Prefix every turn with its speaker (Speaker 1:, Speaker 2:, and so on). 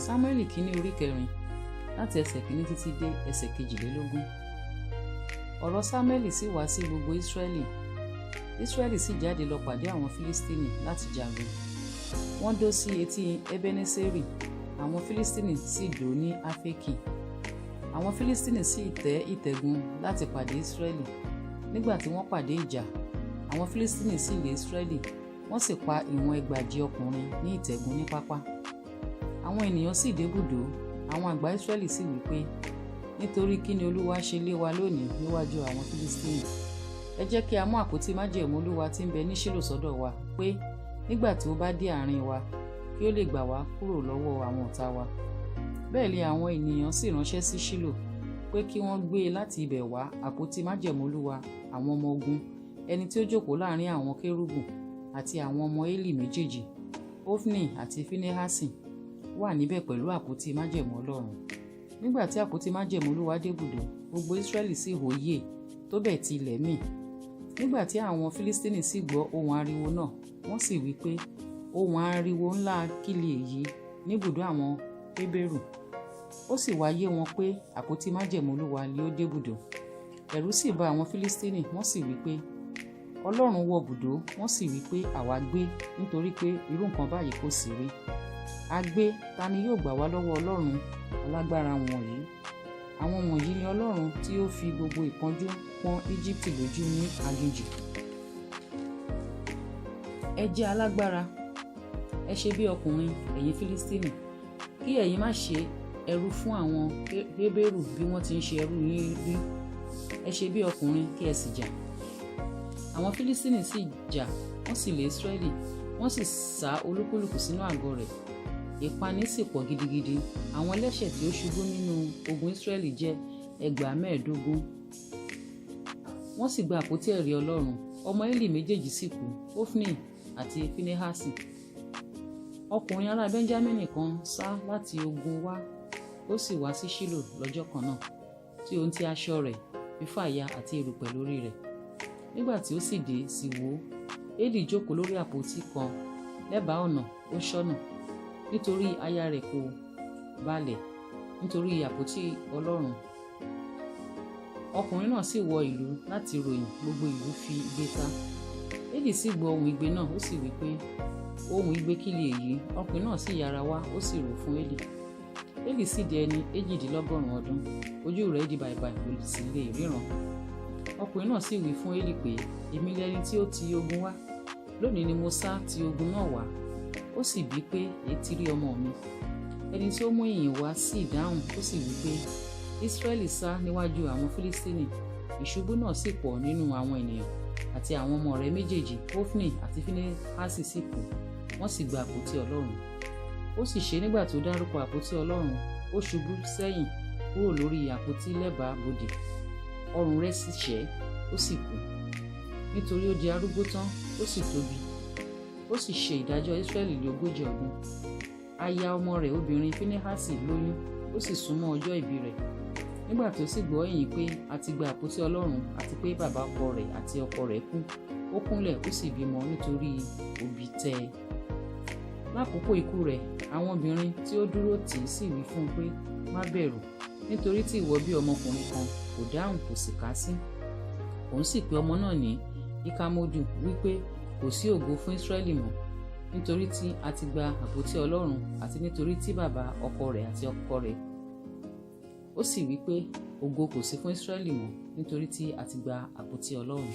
Speaker 1: Sámúẹ́lì kínní orí kẹrin, láti ẹsẹ̀ kínní títí dé ẹsẹ̀ 22. Ọ̀rọ̀ Sámúẹ́lì sì wá sí gbogbo Ísírẹ́lì. Ísírẹ́lì sì jáde lọ pàdé àwọn Fílístínì láti jagun. Wọ́n dó sí etí Ebeneseri, àwọn Fílístínì sì dó ní Áfékì. Àwọn Fílístínì sì tẹ́ ìtẹ́gun láti pàdé Ísírẹ́lì. Nígbà tí wọ́n pàdé ìjà, àwọn Fílístínì sì lé Ísírẹ́lì, wọ́n sì pa ìwọ̀n 40 ọkùnrin ní ìtẹ́gun ní pápá. Àwọn ènìyàn sì débùdó, àwọn àgbà Ísírẹ́lì sì wí pé, nítorí kí ni Olúwa ṣe lé wa lónìí níwájú àwọn Fílístínì? Ẹ jẹ́ kí a mú àpótí májẹ̀mú Olúwa tí ń bẹ ní Ṣílò sọ́dọ̀ wa, pé nígbà tí ó bá dé àárín wa, kí ó lè gbà wá kúrò lọ́wọ́ àwọn ọ̀tá wa. Bẹ́ẹ̀ ni àwọn ènìyàn sì ránṣẹ́ sí Ṣílò pé kí wọ́n gbé e láti ibẹ̀ wá àpótí májẹ̀mú Olúwa àwọn ọmọ ogun, ẹni tí ó jókòó láàrin àwọn kérúbù, àti àwọn ọmọ Élì méjèèjì, Hófní àti Fínehásì, wà níbẹ̀ pẹ̀lú àpótí májẹ̀mú Ọlọ́run. Nígbà tí àpótí májẹ̀mú Olúwa débùdó, gbogbo Ísírẹ́lì sì hóyè tó bẹ́ẹ̀ tí ilẹ̀ mì. Nígbà tí àwọn Fílístínì sì gbọ́ ohùn ariwo náà, wọ́n sì wí pé, ohùn ariwo ńlá kí li èyí níbùdó àwọn Hébérù? Ó sì wá yé wọn pé àpótí májẹ̀mú Olúwa li ó débùdó. Ẹ̀rù sì bà àwọn Fílístínì, wọ́n sì wí pé, Ọlọ́run wọ bùdó. Wọ́n sì wí pé, àwa gbé, nítorí pé irú nǹkan báyìí kò sí rí. A gbé, ta ni yóò gbà wá lọ́wọ́ Ọlọ́run alágbára wọ̀nyí? Àwọn wọ̀nyí ni Ọlọ́run tí ó fi gbogbo ìpọ́njú pọ́n Íjíbítì lójú ní aginjù. Ẹ jẹ́ alágbára, ẹ ṣe bí ọkùnrin, ẹ̀yin Fílístínì, kí ẹ̀yin má ṣe ẹrú fún àwọn Hébérù bí wọ́n ti ń ṣe ẹrú yín rí. Ẹ ṣe bí ọkùnrin, kí ẹ sì jà. Àwọn Fílístínì sì jà, wọ́n sì lé Ísírẹ́lì, wọ́n sì sá olúkúlùkù sínú àgọ́ rẹ̀. Ìpani sì pọ̀ gidigidi. Àwọn ẹlẹ́ṣẹ̀ tí ó ṣubú nínú ogun Ísírẹ́lì jẹ́ 25,000. Wọ́n sì gba àpótí ẹ̀rí Ọlọ́run. Ọmọ Élì méjèèjì sì kú, Hófní àti Fínehásì. Ọkùnrin ará Bẹ́ńjámínì kan sá láti ogun wá, ó sì wá sí Ṣílò lọ́jọ́ kan náà, tí ohun ti aṣọ rẹ̀ fífàya àti erùpẹ̀ lórí rẹ̀. Nígbà tí ó sì dé, sì wò, Élì jókòó lórí àpótí kan lẹ́bàá ọ̀nà, ó ṣọ́nà, nítorí aya rẹ̀ kò balẹ̀ nítorí àpótí Ọlọ́run. Ọkùnrin náà sì wọ ìlú láti ròyìn, gbogbo ìlú fi igbe ta. Élì sì gbọ́ ohùn igbe náà, ó sì wí pé, ohùn igbe kí li èyí? Ọkùnrin náà sì yára wá, ó sì rò fún Élì. Élì sì di ẹni 98 ọdún, ojú rẹ̀ di bàìbàì, kò sì lè ríran. Ọkùnrin náà sì wí fún Élì pé, èmi lẹni tí ó ti ogun wá, lónìí ni mo sá ti ogun náà wá. Ó sì bí pé, ètí rí ọmọ mi. Ẹni tí ó mú ìyìn wá sì dáhùn, ó sì wí pé, Ísírẹ́lì sá níwájú àwọn Fílístínì, ìṣubú náà sì pọ̀ nínú àwọn ènìyàn, àti àwọn ọmọ rẹ̀ méjèèjì, Hófní àti Fínehásì sì kú, wọ́n sì gba àpótí Ọlọ́run. Ó sì ṣe nígbà tó dárúkọ àpótí Ọlọ́run, ó ṣubú sẹ́yìn kúrò lórí àpótí lẹ́bàá bodè, ọrùn rẹ̀ sì ṣẹ́, ó sì kú. Nítorí ó di arúgbó tán, ó sì tóbi. Ó sì ṣe ìdájọ́ Ísírẹ́lì ní 40 ọdún. Aya ọmọ rẹ̀ obìnrin Fínehásì lóyún, ó sì súnmọ́ ọjọ́ ìbí rẹ̀. Nígbà tí ó sì gbọ́ ìyìn pé a ti gba àpótí Ọlọ́run àti pé bàbá ọkọ rẹ̀ àti ọkọ rẹ̀ kú, ó kúnlẹ̀, ó sì bímọ nítorí òbí tẹ́ ẹ. Lákòókò ikú rẹ̀, àwọn obìnrin tí ó dúró tì í sì wí fún un pé, má bẹ̀rù, nítorí tí ìwọ bí ọmọkùnrin kan. Kò dáhùn, kò sì ká sí. Òun sì pe ọmọ náà ní Ikamodu, wípé kò sí ògo fún Ísírẹ́lì mọ́, nítorí tí a ti gba àpótí Ọlọ́run àti nítorí tí bàbá ọkọ rẹ̀ àti ọkọ rẹ̀. Ó sì wí pé ògo kò sí fún Ísírẹ́lì mọ́, nítorí tí a ti gba àpótí Ọlọ́run.